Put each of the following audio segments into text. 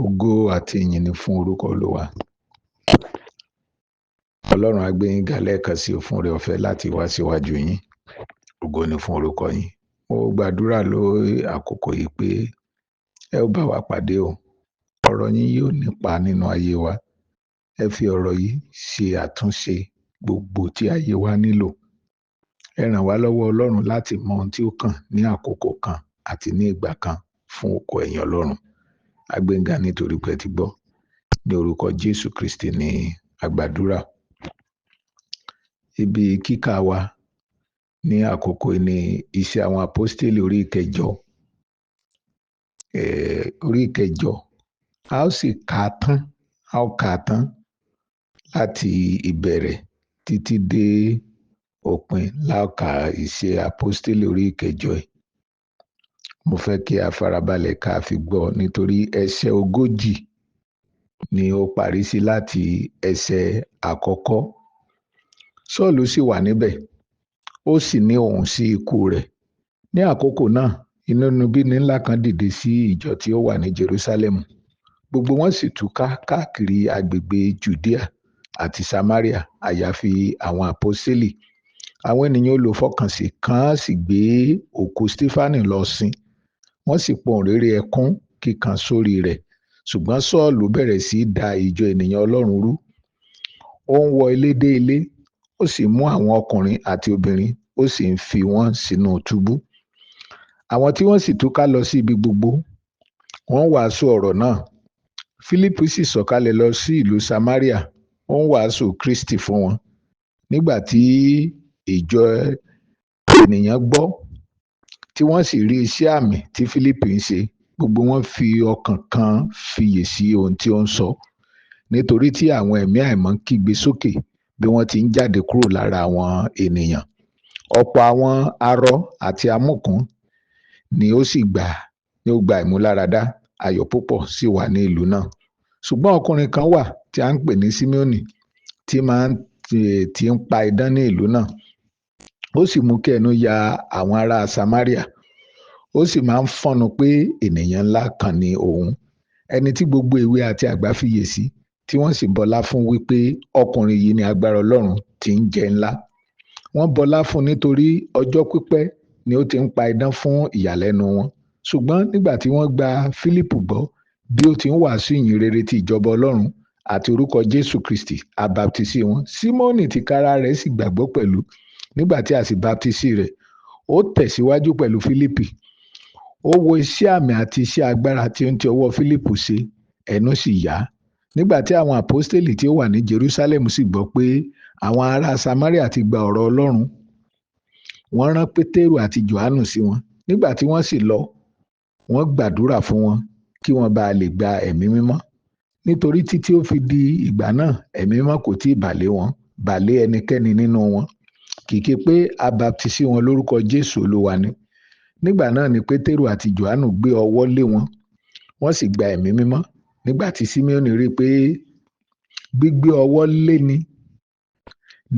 Ògo àti ìyìn ni fún orúkọ Olúwa. Ọlọ́run á gbé yín ga lẹ́ẹ̀kan sí i fún oore ọ̀fẹ́ láti wá síwájú yín. Ògo ni fún orúkọ yín. Mo gbàdúrà lórí àkókò yìí pé ẹ ó bá wa pàdé o. Ọ̀rọ̀ yín yóò nípa nínú ayé wa. Ẹ fi ọ̀rọ̀ yìí ṣe àtúnṣe gbogbo tí ayé wa nílò. Ẹ ràn wá lọ́wọ́ Ọlọ́run láti mọ ohun tí ó kàn ní àkókò kan àti ní ìgbà kan fún ògo ẹ̀yìn Ọlọ́run. A gbé yín ga nítorí pé ẹ ti gbọ́. Ní orúkọ Jésù Kristi ní a gbàdúrà. Ibi kíkà wa ní àkókò yìí ni Iṣẹ́ àwọn Àpọ́stélì orí ìkẹjọ. Orí ìkẹjọ. A ó sì kà á tán, a ó kà á tán láti ìbẹ̀rẹ̀ títí dé òpin la ó ka Iṣẹ́ Àpọ́stélì orí ìkẹjọ yìí. Mo fẹ́ kí a farabalẹ̀ ká fi gbọ́ nítorí ẹsẹ̀ 40 ni ó parí sí láti ẹsẹ̀ àkọ́kọ́. Sọ́ọ̀lù sì wà níbẹ̀, ó sì ní ohùn sí ikú rẹ̀. Ní àkókò náà, inúnibíni ńlá kan dìde sí ìjọ tí ó wà ní Jerúsálẹ́mù. Gbogbo wọn sì túká káàkiri agbègbè Judea àti Samaria, àyàfi àwọn àpọ́stélì. Àwọn ènìyàn olùfọkànsìn kan sì gbé òkú Stefanu lọ sin. Wọ́n sì pohùnréré ẹkún kíkan sórí rẹ̀. Ṣùgbọ́n Sọ́ọ̀lù bẹ̀rẹ̀ sí í da ìjọ ènìyàn Ọlọ́run rú. Ó ń wọ ilé dé ilé, ó sì mú àwọn ọkùnrin àti obìnrin, ó sì ń fi wọ́n sínú túbú. Àwọn tí wọ́n sì túká lọ sí ibi gbogbo, wọ́n wàásù ọ̀rọ̀ náà. Fílípù sì sọ̀kalẹ̀ lọ sí ìlú Samaria, ó ń wàásù Kristi fún wọn. Nígbà tí ìjọ ènìyàn gbọ́, tí wọ́n sì rí iṣẹ́ àmì tí Fílípì ń ṣe, gbogbo wọn fi ọkàn kan fiyè sí ohun tí ó ń sọ. Nítorí tí àwọn ẹ̀mí àìmọ́ ń kígbe sókè bí wọ́n ti ń jáde kúrò lára àwọn ènìyàn. Ọ̀pọ̀ àwọn arọ àti amúkùn ni ó sì gbà ní ó gba ìmúláradá, ayọ̀ púpọ̀ sì wà ní ìlú náà. Ṣùgbọ́n ọkùnrin kan wà tí a ń pè ní Simeoni tí máa ń tí ń pa idán ní ìlú náà. Ó sì mú kí ẹnu ya àwọn ará Samaria. Ó sì máa ń fọ́nnu pé ènìyàn ńlá kan ni òun. Ẹni tí gbogbo èwe àti àgbà fiyè sí, tí wọ́n sì bọlá fún wípé ọkùnrin yìí ni agbára Ọlọ́run tí ń jẹ́ ńlá. Wọ́n bọlá fún nítorí ọjọ́ pípẹ́ ni ó ti ń pa idán fún ìyàlẹ́nu wọn. Ṣùgbọ́n nígbà tí wọ́n gba Fílípù gbọ́ bí ó ti ń wàásù ìyìn rere ti ìjọba Ọlọ́run àti orúkọ Jésù Kristi, a baptisi wọn. Símónì tìkára rẹ̀ sì gbàgbọ́ pẹ̀lú. Nígbà tí a sì baptisi rẹ̀, ó tẹ̀síwájú pẹ̀lú Fílípì. Ó wo iṣẹ́ àmì àti iṣẹ́ agbára tí ó ń ti ọwọ́ Fílípù ṣe, ẹnu sì yà á. Nígbà tí àwọn àpọ́stélì tí ó wà ní Jerúsálẹ́mù sì gbọ́ pé àwọn ará Samaria ti gba ọ̀rọ̀ Ọlọ́run, wọ́n rán Pétérù àti Jòhánù sí wọn. Nígbà tí wọ́n sì lọ, wọ́n gbàdúrà fún wọn kí wọ́n bá lè gba ẹ̀mí mímọ́. Nítorí títí ó fi di ìgbà náà, ẹ̀mí mímọ́ kò tí ì bà lé wọn, bà lé ẹnikẹ́ni nínú wọn. Kìkì pé a baptisi wọn lórúkọ Jésù Olúwa ni. Nígbà náà ni Pétérù àti Jòhánù gbé ọwọ́ lé wọn, wọ́n sì gba ẹ̀mí mímọ́. Nígbà tí Simeoni rí i pé gbígbé ọwọ́ lé ni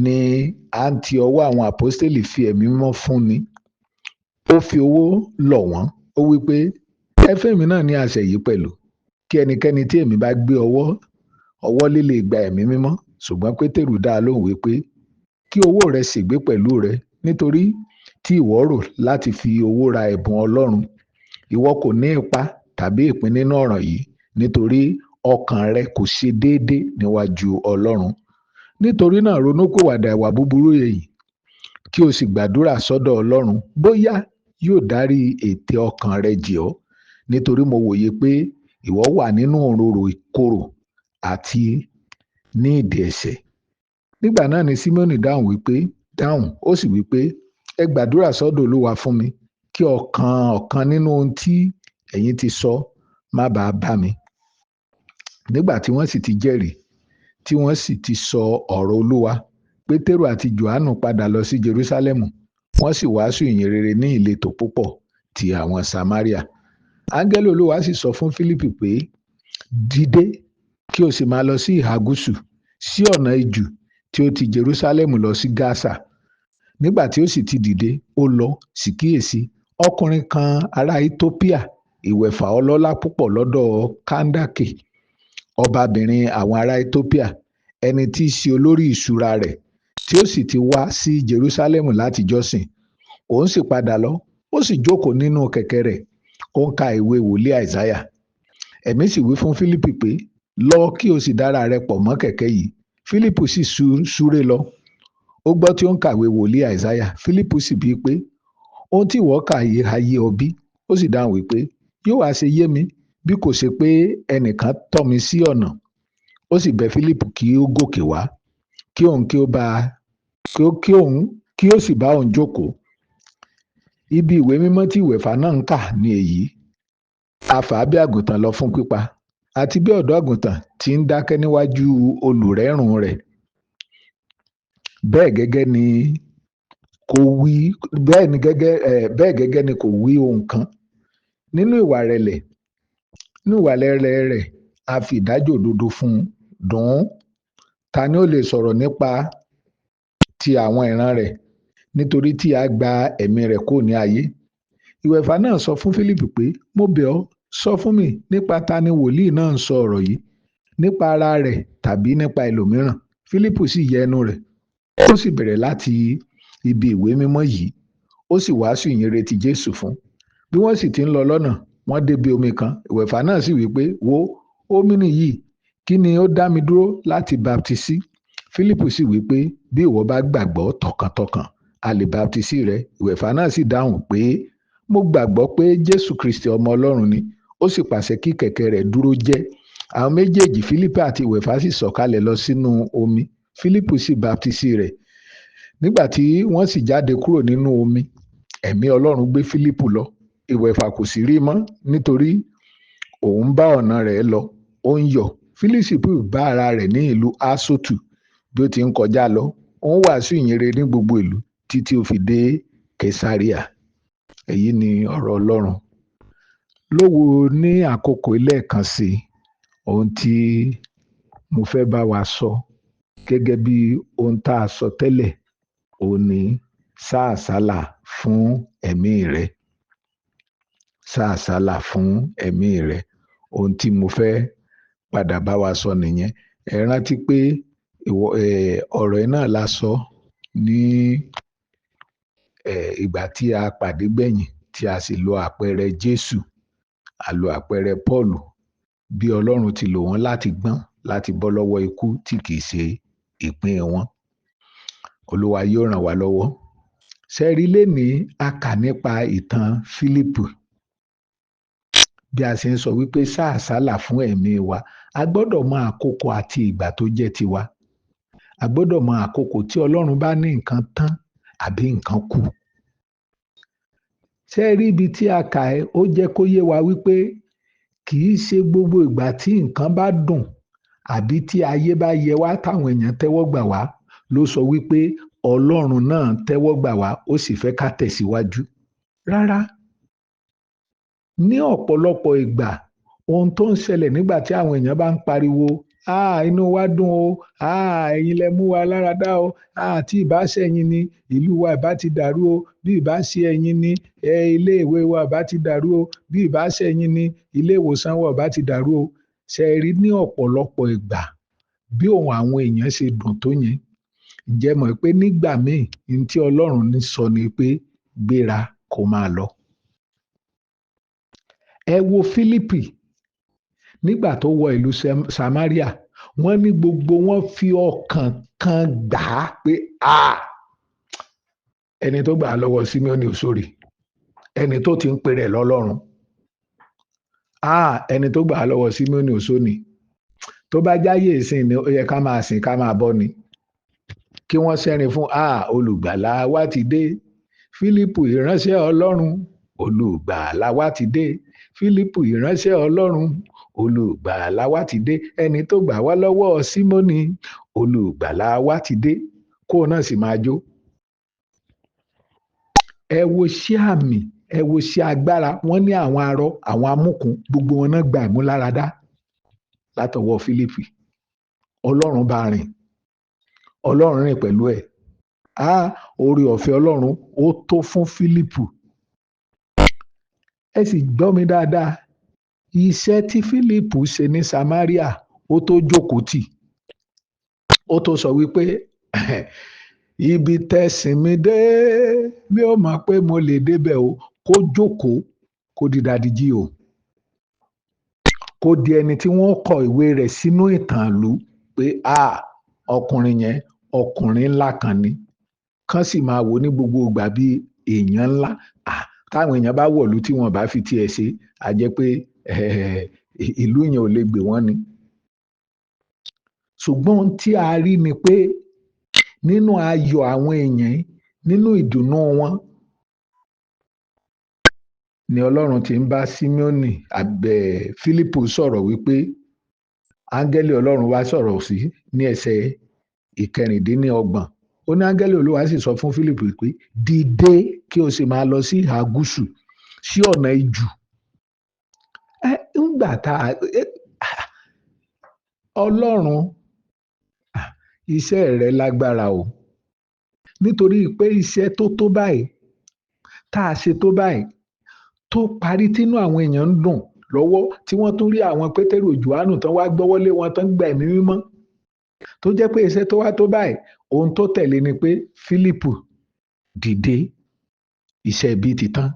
ni à ń ti ọwọ́ àwọn àpọ́stélì fi ẹ̀mí mímọ́ fún ni, ó fi owó lọ̀ wọ́n. Ó wí pé, ẹ fún èmi náà ní àṣẹ yìí pẹ̀lú, kí ẹnikẹ́ni tí èmi bá gbé ọwọ́ lé lè gba ẹ̀mí mímọ́. Ṣùgbọ́n Pétérù dá a lóhùn wípé, kí owó rẹ ṣègbé pẹ̀lú rẹ, nítorí tí ìwọ rò láti fi owó ra ẹ̀bùn Ọlọ́run. Ìwọ kò ní ipa tàbí ìpín nínú ọ̀ràn yìí, nítorí ọkàn rẹ kò ṣe déédé níwájú Ọlọ́run. Nítorí náà ronúpìwàdà ìwà búburú èyí, kí o sì gbàdúrà sọ́dọ̀ Ọlọ́run, bóyá yóò dárí ète ọkàn rẹ jì ọ́. Nítorí mo wòye pé ìwọ wà nínú òróró ìkorò àti ní ìdè ẹ̀ṣẹ̀. Nígbà náà ni Simeoni dáhùn wípé, dáhùn, ó sì wípé, ẹ gbàdúrà sọ́dọ̀ Olúwa fún mi, kí ọ̀kan ọ̀kan nínú ohun tí ẹ̀yin ti sọ má bàa bá mi. Nígbà tí wọ́n sì ti jẹ́rìí, tí wọ́n sì ti sọ ọ̀rọ̀ Olúwa, Pétérù àti Jòhánù padà lọ sí Jerúsálẹ́mù, wọ́n sì wàásù ìyìn rere ní ìletò púpọ̀ ti àwọn Samaria. Áńgẹ́lì Olúwa sì sọ fún Fílípì pé, dìde kí o sì máa lọ sí ìhà gúúsù, sí ọ̀nà ijù tí ó ti Jerúsálẹ́mù lọ sí Gásà. Nígbà tí ó sì ti dìde, ó lọ, sì kíyèsí, ọkùnrin kan ará Etiópíà ìwẹ̀fà ọlọ́lá púpọ̀ lọ́dọ̀ Kandake, ọbabìnrin àwọn ará Ethiopia, ẹni tí í ṣe olórí ìṣúra rẹ̀, tí ó sì ti wá sí Jerusalẹmu láti jọ́sìn. Òun sì padà lọ, ó sì jókòó nínú kẹ̀kẹ́ rẹ̀, ó ń ka ìwé wòlíì Àìsáyà. Ẹ̀mí sì wí fún Fílípì pé, lọ kí o sì dára rẹ pọ̀ mọ́ kẹ̀kẹ́ yìí. Fílípì sì súré lọ. Ó gbọ́ tí ó ń kàwé wòlíì Àìsáyà. Fílípì sì bíi pé, ohun tí ìwọ kà yìí ha yé ọ bí? Ó sì dáhùn wípé, yóò wá ṣe yé mi bí kò ṣe pé ẹnìkan tọ́ mi sí ọ̀nà. Ó sì bẹ̀ Fílípì kí ó gòkè wá, kí òun kí ó bá kí òun kí ó sì bá òun jókòó. Ibi ìwé mímọ́ tí ìwẹ̀fà náà ń kà ní èyí: a fà á bí àgùntàn lọ fún pípa, àti bí ọ̀dọ́ àgùntàn tí ń dákẹ́ níwájú olùrẹ́rùn rẹ̀. Bẹ́ẹ̀ gẹ́gẹ́ ni kò wí, bẹ́ẹ̀ gẹ́gẹ́ ni kò wí ohun kan. Nínú ìwà ìrẹ̀lẹ̀, nínú ìwà ìrẹ̀lẹ̀ rẹ̀, a fi ìdájọ́ òdodo fún un dùn ún. Ta ni ó lè sọ̀rọ̀ nípa ti àwọn ìran rẹ̀? Nítorí tí a gba ẹ̀mí rẹ̀ kúrò ní ayé. Ìwẹ̀fà náà sọ fún Fílípì pé, mo bẹ̀ ọ́, sọ fún mi nípa ta ni wòlíì náà ń sọ ọ̀rọ̀ yìí, nípa ara rẹ̀ tàbí nípa ẹlòmíràn? Fílípì sì yẹ ẹnu rẹ̀, ó sì bẹ̀rẹ̀ láti ibi ìwé mímọ́ yìí, ó sì wàásù ìyìnrere ti Jésù fún. Bí wọ́n sì ti ń lọ lọ́nà, wọ́n débi omi kan. Ìwẹ̀fà náà sì wí pé, wo, omi nìyí, kí ni ó dá mi dúró láti baptisí? Fílípì sì wí pé, bí ìwọ bá gbàgbọ́ tọkàntọkàn, a lè baptisí rẹ. Ìwẹ̀fà náà sì dáhùn pé, mo gbàgbọ́ pé Jésù Kristi ọmọ Ọlọ́run ni. Ó sì pàṣẹ kí kẹ̀kẹ́ rẹ̀ dúró jẹ́. Àwọn méjèèjì, Fílípì àti ìwẹ̀fà, sì sọ̀kalẹ̀ lọ sínú omi. Fílípì sì baptisí rẹ̀. Nígbà tí wọ́n sì jáde kúrò nínú omi, ẹ̀mí Ọlọ́run gbé Fílípì lọ. Ìwẹ̀fà kò sì rí mọ́, nítorí òun bá ọ̀nà rẹ̀ lọ, ó ń yọ̀. Fílípì bá ara rẹ̀ ní ìlú Asotu. Bí ó ti ń kọjá lọ, ó ń wàásù ìyìnrere ní gbogbo ìlú títí ó fi dé Kesaria. Èyí ni ọ̀rọ̀ Ọlọ́run. Lówó ní àkókò lẹ́ẹ̀kan sí, ohun tí mo fẹ́ bá wa sọ gẹ́gẹ́ bí ohun tá a sọ tẹ́lẹ̀, òun ni sá àsálà fún ẹ̀mí rẹ. Sá àsálà fún ẹ̀mí rẹ. Ohun tí mo fẹ́ padà bá wa sọ nìyẹn. Ẹ rántí pé ọ̀rọ̀ yìí náà la sọ ní ìgbà tí a pàdé gbẹ̀yìn, tí a sì lo àpẹẹrẹ Jésù, a lo àpẹẹrẹ Pọ́ọ̀lù, bí Ọlọ́run ti lò wọ́n láti gbọ́n, láti bọ́ lọ́wọ́ ikú tí kìí ṣe ìpín wọn. Olúwa yóò ràn wá lọ́wọ́. Ṣẹ́rí lénìí, a kà nípa ìtàn Fílípì. Bí a ṣe ń sọ wípé sá àsálà fún ẹ̀mí wa, a gbọ́dọ̀ mọ àkókò àti ìgbà tó jẹ́ tiwa. A gbọ́dọ̀ mọ àkókò tí Ọlọ́run bá ní nǹkan tán àbí nǹkan kù. Ṣẹ́rí ibi tí a kà ẹ́, ó jẹ́ kó yé wa wípé kì í ṣe gbogbo ìgbà tí nǹkan bá dùn àbí tí ayé bá yẹ wá táwọn èèyàn tẹ́wọ́ gbà wá ló sọ wípé Ọlọ́run náà tẹ́wọ́ gbà wá, ó sì fẹ́ ká tẹ̀síwájú. Rárá. Ní ọ̀pọ̀lọpọ̀ ìgbà, ohun tó ń ṣẹlẹ̀ nígbà tí àwọn èèyàn bá ń pariwo, inú wa dùn o, ẹ̀yin lẹ mú wa lára dá o, tí ìbá ṣe ẹ̀yin ni ìlú wa ìbá ti dàrú o, bí ìbá ṣe ẹ̀yin ni ilé ìwé wa ìbá ti dàrú o, bí ìbá ṣe ẹ̀yin ni ilé ìwòsàn wa ìbá ti dàrú o. Ṣé ẹ rí ní ọ̀pọ̀lọpọ̀ ìgbà bí ohun àwọn èèyàn ṣe dùn tó yẹn? Ǹjẹ́ mọ̀ pé nígbà míì, ohun tí Ọlọ́run ń sọ ni pé gbéra kó máa lọ. Ẹ wo Fílípì nígbà tó wọ ìlú Samaria, wọ́n ní gbogbo wọn fi ọkàn kan gbà á pé ẹni tó gbà á lọ́wọ́ Símíọ́nì Òṣòrì, ẹni tó ti ń pè rẹ̀ lọ́lọ́run, ẹni tó gbà á lọ́wọ́ Símíọ́nì Òṣòrì, tó bá jáyé ìsìn ni ó yẹ ká máa sìn ká máa bọ́ ni. Kí wọ́n ṣẹ́rin fún olùgbàlà wa ti dé, Fílípù ìránṣẹ́ Ọlọ́run, olùgbàlà wa ti dé, Fílípù ìránṣẹ́ Ọlọ́run, olùgbàlà wa ti dé, ẹni tó gbà wá lọ́wọ́ Símónì, olùgbàlà wa ti dé, kó náà sì máa jó. Ẹ wo ṣé àmì, ẹ wo ṣé agbára, wọ́n ní àwọn arọ, àwọn amúkùn, gbogbo wọn náà gba ìmúláradá látọwọ́ Fílípì. Ọlọ́run bá rìn, Ọlọ́run rìn pẹ̀lú ẹ̀. Oore ọ̀fẹ́ Ọlọ́run ó tó fún Fílípù. Ẹ sì gbọ́ mi dáadáa, iṣẹ́ tí Fílípù ṣe ní Samaria ó tó jókòó tì, ó tó sọ wípé ibi tẹ̀sìn mi dé, mi ò mọ̀ pé mo lè débẹ̀ o. Kó jókòó, kó di dàdíjì o, kó di ẹni tí wọ́n kọ ìwé rẹ̀ sínú ìtàn ìlú pé a ọkùnrin yẹn ọkùnrin ńlá kan ni, kán sì máa wò ní gbogbo ìgbà bí èèyàn ńlá. Táwọn èèyàn bá wọ̀lú tí wọ́n bá fi tiẹ̀ ṣe, a jẹ́ pé ìlú yẹn ò lè gbé wọ́n ni. Ṣùgbọ́n ohun tí a rí ni pé nínú ayọ̀ àwọn èèyàn, nínú ìdùnnú wọn ni Ọlọ́run ti ń bá Símíọ́nì àbẹ̀ Fílípù sọ̀rọ̀ wípé áńgẹ́lì Ọlọ́run wá sọ̀rọ̀ sí ní ẹsẹ̀ 26. Ó ní áńgẹ́lì Olúwa sì sọ fún Fílípù pé dìde kí o sì máa lọ sí ìhà gúúsù, sí ọ̀nà ijù. Ńgbà tá Ọlọ́run, iṣẹ́ rẹ̀ lágbára o, nítorí pé iṣẹ́ tó tó báyìí, tá a ṣe tó báyìí, tó parí tínú àwọn èèyàn ń dùn lọ́wọ́, tí wọ́n tún rí àwọn Pétérù Jòhánù tán wá gbọ́wọ́lé wọn tán gba ẹ̀mí mímọ́, tó jẹ́ pé iṣẹ́ tó wá tó báyìí, ohun tó tẹ̀lé ni pé Fílípù dìde, iṣẹ́ ibi ti tán.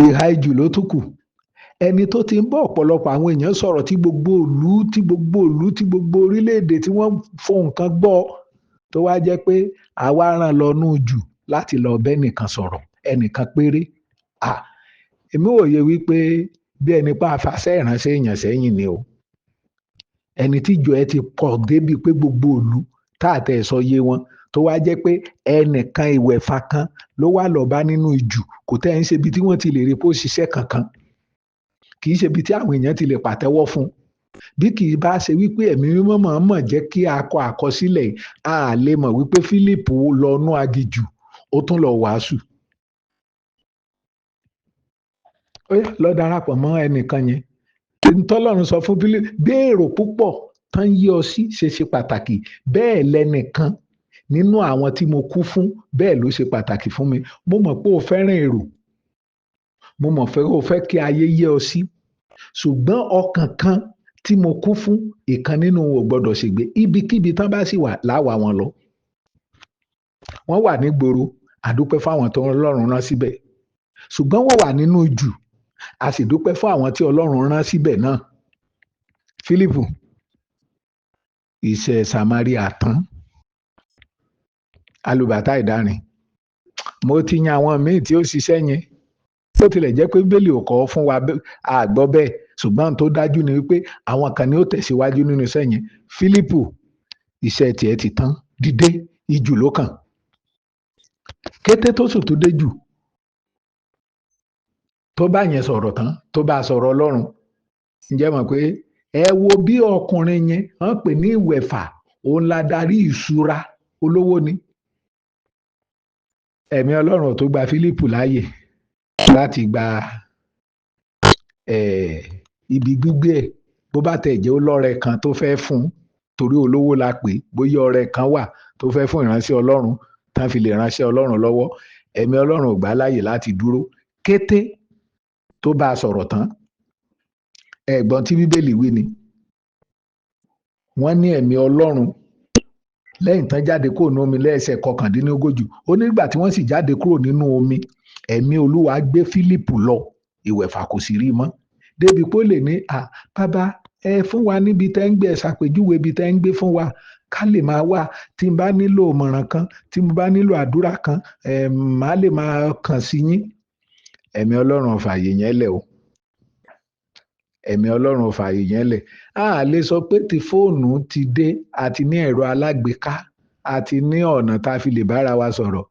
Ìhà ijù ló tún kù. Ẹni tó ti ń bọ́ ọ̀pọ̀lọpọ̀ àwọn èèyàn sọ̀rọ̀ tí gbogbo ìlú, tí gbogbo ìlú, tí gbogbo orílẹ̀-èdè tí wọ́n fohùn kan gbọ́, tó wá jẹ́ pé àwa rán lọ nú jù láti lọ bẹ́ nìkan sọ̀rọ̀, ẹnìkan péré. Èmi wòye wípé bí ẹni pa afasẹ́ ìránṣẹ́ èèyàn sẹ́yìn ni o. Ẹni tí ìjọ ẹ ti pọ̀ débi pé gbogbo ìlú tá àtẹ̀ sọ yé wọn, tó wá jẹ́ pé ẹnìkan ìwẹ̀fà kan ló wá lọ bá nínú ijù, kò tẹ́ ń ṣe ibi tí wọ́n ti lè rí pé ó ṣiṣẹ́ kankan, kì í ṣe ibi tí àwọn èèyàn ti lè pàtẹ́wọ́ fún. Bí kì í bá ṣe wípé ẹ̀mí mímọ́ mọ̀ọ́mọ̀ jẹ́ kí a kọ àkọsílẹ̀, a lè mọ̀ wípé Fílípù lọ nú aginjù, ó tún lọ wàásù. Ó yá, lọ darapọ̀ mọ́ ẹnìkan yẹn. Ntọ́lọ́run sọ fún Fílípù, béèrò púpọ̀ tán yí ọ sí ṣe ṣe pàtàkì, bẹ́ẹ̀ lẹ́nìkan nínú àwọn tí mo kú fún, bẹ́ẹ̀ ló ṣe pàtàkì fún mi. Mo mọ̀ pé o fẹ́ràn èrò, mo mọ̀ pé o fẹ́ kí ayé yé ọ sí, ṣùgbọ́n ọkàn kan tí mo kú fún, ìkan nínú wọn ò gbọdọ̀ ṣègbé. Ibikíbi tán bá sì wà láwa wọn lọ. Wọ́n wà nígboro, àdúpẹ́ fún àwọn tó Ọlọ́run rán síbẹ̀, ṣùgbọ́n wọ́n wà nínú ijù, a sì dúpẹ́ fún àwọn tí Ọlọ́run rán síbẹ̀ náà. Fílípù, iṣẹ́ Samaria tán. Alùbàtà ìdárin. Mo ti yan àwọn míì tí ó ṣiṣẹ́ yẹn. Bó tilẹ̀ jẹ́ pé Bíbélì ò kọ́ fún wa a gbọ́ bẹ́ẹ̀, ṣùgbọ́n tó dájú ni wípé àwọn kan ni ó tẹ̀síwájú nínú iṣẹ́ yẹn. Fílípù, iṣẹ́ tiẹ̀ ti tán, dìde, ijù ló kàn. Kété tó sùn tó dé jù, tó bá yẹn sọ̀rọ̀ tán, tó bá sọ̀rọ̀ Ọlọ́run, ǹjẹ́ mọ̀ pé ẹ wo bí ọkùnrin yẹn wọ́n pè ní ìwẹ̀fà, òun la darí ìṣúra olówó ni. Ẹ̀mí Ọlọ́run ò tó gba Fílípù láàyè láti gba ibi gbígbé ẹ̀, bó bá tẹ̀ jẹ́ ó lọ́rẹ kan tó fẹ́ fún, torí olówó la pè, bóyá ọrẹ kan wà tó fẹ́ fún ìránṣẹ́ Ọlọ́run tán fi lè ránṣẹ́ Ọlọ́run lọ́wọ́. Ẹ̀mí Ọlọ́run ò gbà láàyè láti dúró. Kété tó bá a sọ̀rọ̀ tán, ẹ̀gbọ́n tí Bíbélì wí ni, wọ́n ní ẹ̀mí Ọlọ́run lẹ́yìn tán jáde kúrò nínú omi lẹ́sẹ̀ 39. Ó nígbà tí wọ́n sì jáde kúrò nínú omi, ẹ̀mí Olúwa gbé Fílípù lọ, ìwẹ̀fà kò sì rí mọ́. Débi pé ó lè ní, bàbá ẹ fún wa níbi tẹ́ ń gbé, ẹ ṣàpèjúwe ibi tẹ́ ń gbé fún wa, ká lè máa wá. Tí n bá nílò ìmọ̀ràn kan, tí mo bá nílò àdúrà kan, màá lè máa kàn sí yín. Ẹ̀mí Ọlọ́run ò fààyè yẹn lẹ̀ o. Ẹ̀mí Ọlọ́run ò fààyè yẹn lẹ̀. A lè sọ pé tí fóònù ti dé, àti ní ẹ̀rọ alágbèéká, àti ní ọ̀nà tá a fi lè bára wa sọ̀rọ̀.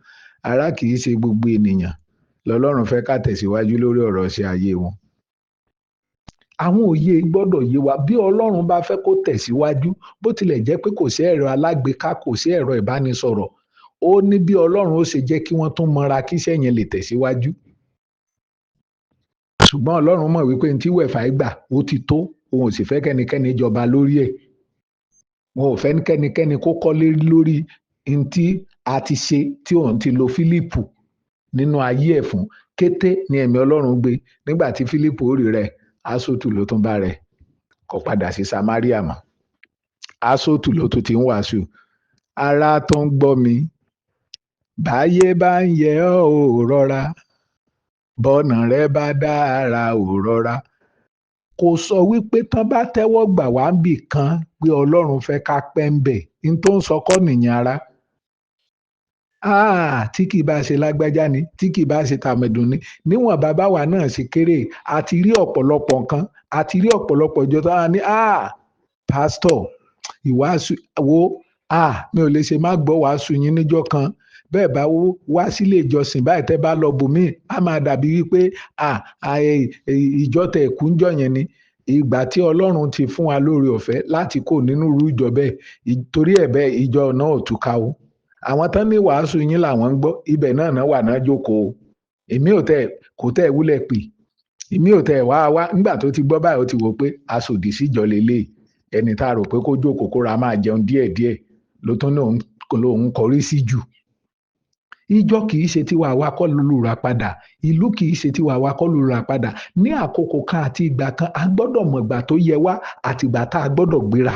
Ará kì í ṣe gbogbo ènìyàn lọ́lọ́run fẹ́ ká tẹ̀síwájú lórí ọ̀rọ̀ ṣe ayé wọn. Àwọn òye gbọ́dọ̀ yé wa bí Ọlọ́run bá fẹ́ kó tẹ̀síwájú, bó tilẹ̀ jẹ́ pé kò sí ẹ̀rọ alágbèéká, kò sí ẹ̀rọ ìbánisọ̀rọ̀, ó ní bí Ọlọ́run ó ṣe jẹ́ kí wọ́n tún mọra kí iṣẹ́ yẹn lè tẹ̀síwájú. Ṣùgbọ́n Ọlọ́run mọ̀ wípé ní tí wẹ̀fà gbà ó ti tó, òun ò sì fẹ́ kẹ́nikẹ́ni jọba lórí ẹ̀. Wọn ò fẹ́ kẹ́nikẹ́ni kó kọ́lé lórí ní tí a ti ṣe tí òun ti lo Fílípù nínú ayé ẹ̀ fún. Kété ni ẹ̀mí Ọlọ́run gbé. Nígbà tí Fílípù ó rí rẹ̀, Aṣótù ló tún bá rẹ̀, kò padà sí Samaria mọ́. Aṣótù ló tún ti ń wàásù. Ará tó ń gbọ́ mi, báyé bá ń yẹ ọ́ ò rọra, bọ́nà rẹ bá dára ò rọra. Kò sọ wípé tán bá tẹ́wọ́ gbà wá ń bì kan pé Ọlọ́run fẹ́ ká pẹ́ ń bẹ̀. N tó ń sọ kọ́ nìyẹn, ara. Tí kì í bá ṣe lágbájá ni, tí kì í bá ṣe tàmẹ̀dùn ni, níwọ̀n bàbá wa náà ṣe kéré, àti rí ọ̀pọ̀lọpọ̀ nǹkan, àti rí ọ̀pọ̀lọpọ̀ ìjọ tó wà ní pásítọ̀ ìwàásù wo, mi ò lè ṣe má gbọ́ wàásù yín níjọ́ kan. Bẹ́ẹ̀ bá wá sílé ìjọsìn báyìí, tẹ́ bá lọ bòmíì, á máa dàbí wípé ìjọ tẹ̀ kú ń jọ yẹn ni. Ìgbà tí Ọlọ́run ti fún wa lóore ọ̀fẹ́ láti kó nínú irú ìjọ bẹ́ẹ̀, torí ẹ̀ bẹ́ẹ̀ ìjọ náà ò túká o. Àwọn tán ní wàásù yín làwọn ń gbọ́, ibẹ̀ náà náà wà náà jókòó. Èmi ò tẹ̀ kò tẹ̀ wúlẹ̀ pè, èmi ò tẹ̀ wá wá. Nígbà tó ti gbọ́ báyìí, ó ti wò pé aṣòdì síjọ lélẹ̀. Ẹni tá a rò pé kó jókòó kó ra máa jẹun díẹ̀díẹ̀ ló tún lòun kọrí sí jù. Ìjọ kì í ṣe tiwa, àwa kọ́ lolùrà padà. Ìlú kì í ṣe tiwa, àwa kọ́ lolùrà padà. Ní àkókò kan àti ìgbà kan, a gbọ́dọ̀ mọ̀ ìgbà tó yẹ wá àti ìgbà tá a gbọ́dọ̀ gbéra.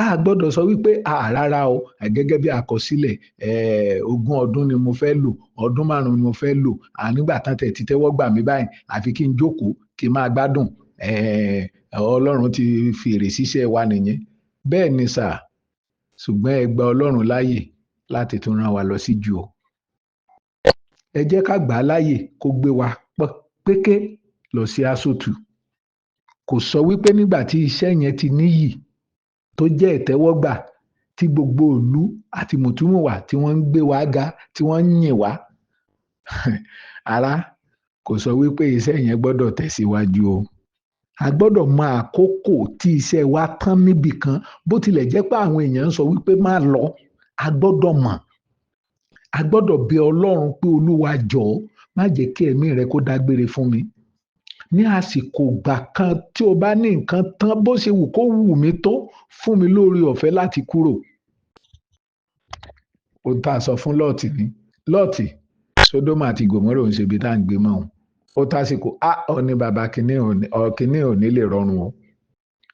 A gbọ́dọ̀ sọ wípé rárá o, gẹ́gẹ́ bí àkọsílẹ̀, 20 ọdún ni mo fẹ́ lò, ọdún 5 ni mo fẹ́ lò. Nígbà tán tẹ̀ ti tẹ́wọ́ gbà mí báyìí, àfi kí n jókòó kí n máa gbádùn. Ọlọ́run ti fèrè síṣẹ́ wa nìyẹn. Bẹ́ẹ̀ ni sà, ṣùgbọ́n ẹ gba Ọlọ́run láàyè láti tún rán wa lọ sí jù o. Ẹ jẹ́ ká gbà á láàyè kó gbé wa péké lọ sí Aṣótù. Kò sọ wípé nígbà tí iṣẹ́ yẹn ti níyì tó jẹ́ ìtẹ́wọ́gbà tí gbogbo ìlú àti mùtúmùwà tí wọ́n ń gbé wa ga, tí wọ́n ń yìn wá. Ará, kò sọ wípé iṣẹ́ yẹn gbọ́dọ̀ tẹ̀síwájú o. A gbọ́dọ̀ mọ àkókò tí iṣẹ́ wa tán níbì kan. Bó tilẹ̀ jẹ́ pé àwọn èèyàn ń sọ wípé má lọ, a gbọ́dọ̀ mọ̀. A gbọ́dọ̀ bẹ Ọlọ́run pé Olúwa jọ̀ọ́, má jẹ́ kí ẹ̀mí rẹ kó dágbére fún mi. Ní àsìkò ìgbà kan tí o bá ní nǹkan tán, bó ṣe wù kó wù mí tó, fún mi lórí ọ̀fẹ́ láti kúrò. Ohun tá a sọ fún Lọ́ọ̀tì ni, Lọ́ọ̀tì, Sódómù àti Gòmórà ń ṣe ibi tá à ń gbé mọ́ òun. Ó tásìkò, ó ní bàbá kínní ò ní lè rọrùn o.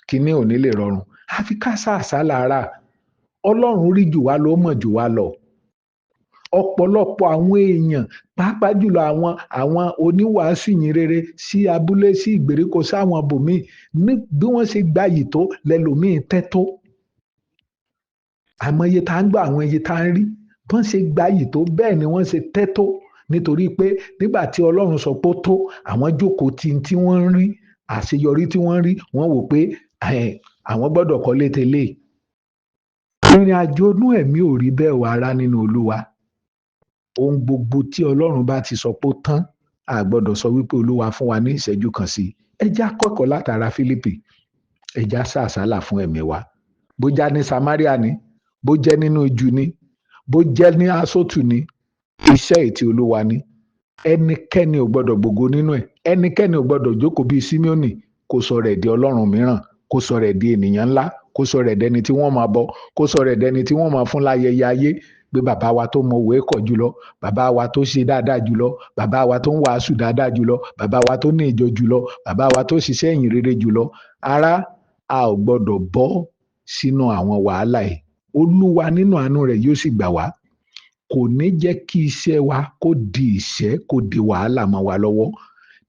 Kínní ò ní lè rọrùn. Àfi ká sàsá lára. Ọlọ́run rí jù wá lọ, ó mọ̀ jù wá lọ. Ọ̀pọ̀lọpọ̀ àwọn èèyàn, pàápàá jùlọ àwọn oníwàásù ìyìn rere sí abúlé, sí ìgbèríko, sáwọn bòmíì, ní bí wọ́n ṣe gbayì tó lẹ́lòmíì tẹ́ tó. Àmọ́ iye tá ń gbọ́, àwọn iye tá ń rí, bí wọ́n ṣe gbayì tó bẹ́ẹ̀ ni wọ́n ṣe tẹ́ tó. Nítorí pé nígbà tí Ọlọ́run sọ pé ó tó, àwọn jókòó tí wọ́n ń rí, àṣeyọrí tí wọ́n ń rí, wọ́n wò pé àwọn gbọ́dọ̀ kọ́lé tẹ́lẹ̀. Ìrìn àjò inú ẹ̀mí ò rí bẹ́ẹ̀ wà rárá nínú Olúwa. Ohun gbogbo tí Ọlọ́run bá ti sọ pé ó tán, a gbọ́dọ̀ sọ wípé Olúwa fún wa ní ìṣẹ́jú kan sí i. Ẹ já kọ́kọ́ látara Fílípì, ẹ já sàsálà fún ẹ̀mí wa. Bó já ní Samaria ni, bó jẹ́ nínú ijù ni, bó jẹ́ ní Aṣótù ni, iṣẹ́ ìtì Olúwa ni. Ẹnikẹ́ni ò gbọ́dọ̀ gbògo nínú ẹ̀. Ẹnikẹ́ni ò gbọ́dọ̀ jókòó bíi Símíọ́nì kó sọ rẹ̀ di Ọlọ́run mìíràn, kó sọ rẹ̀ di ènìyàn ńlá, kó sọ rẹ̀ dẹni tí wọ́n máa bọ, kó sọ rẹ̀ dẹni tí wọ́n máa fún láyẹyẹ ayé. Pé bàbá wa tó mọ òwe kọ jùlọ, bàbá wa tó ṣe dáadáa jùlọ, bàbá wa tó ń wàásù dáadáa jùlọ, bàbá wa tó ní ìjọ jùlọ, bàbá wa tó ṣiṣẹ́ ìyìn rere jùlọ. Ará, a ò gbọ́dọ̀ bọ́ sínú àwọn wàhálà yìí. Olúwa nínú àánú rẹ̀ yóò sì gbà wá. Kò ní jẹ́ kí iṣẹ́ wa kó di ìṣẹ́, kó di wàhálà mọ́ wa lọ́wọ́.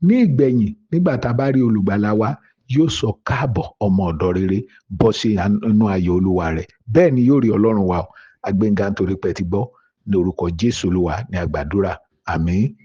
Ní ìgbẹ̀yìn, nígbà tá a bá rí olùgbàlà wa, yóò sọ káàbọ̀ ọmọ ọ̀dọ̀ rere, bọ́ sí inú ayọ̀ Olúwa rẹ̀. Bẹ́ẹ̀ ni yóò rí Ọlọ́run wa o. Agbénga nítorí pé ti gbọ́. Ní orúkọ Jésù Olúwa ní àgbàdúrà. Àmín.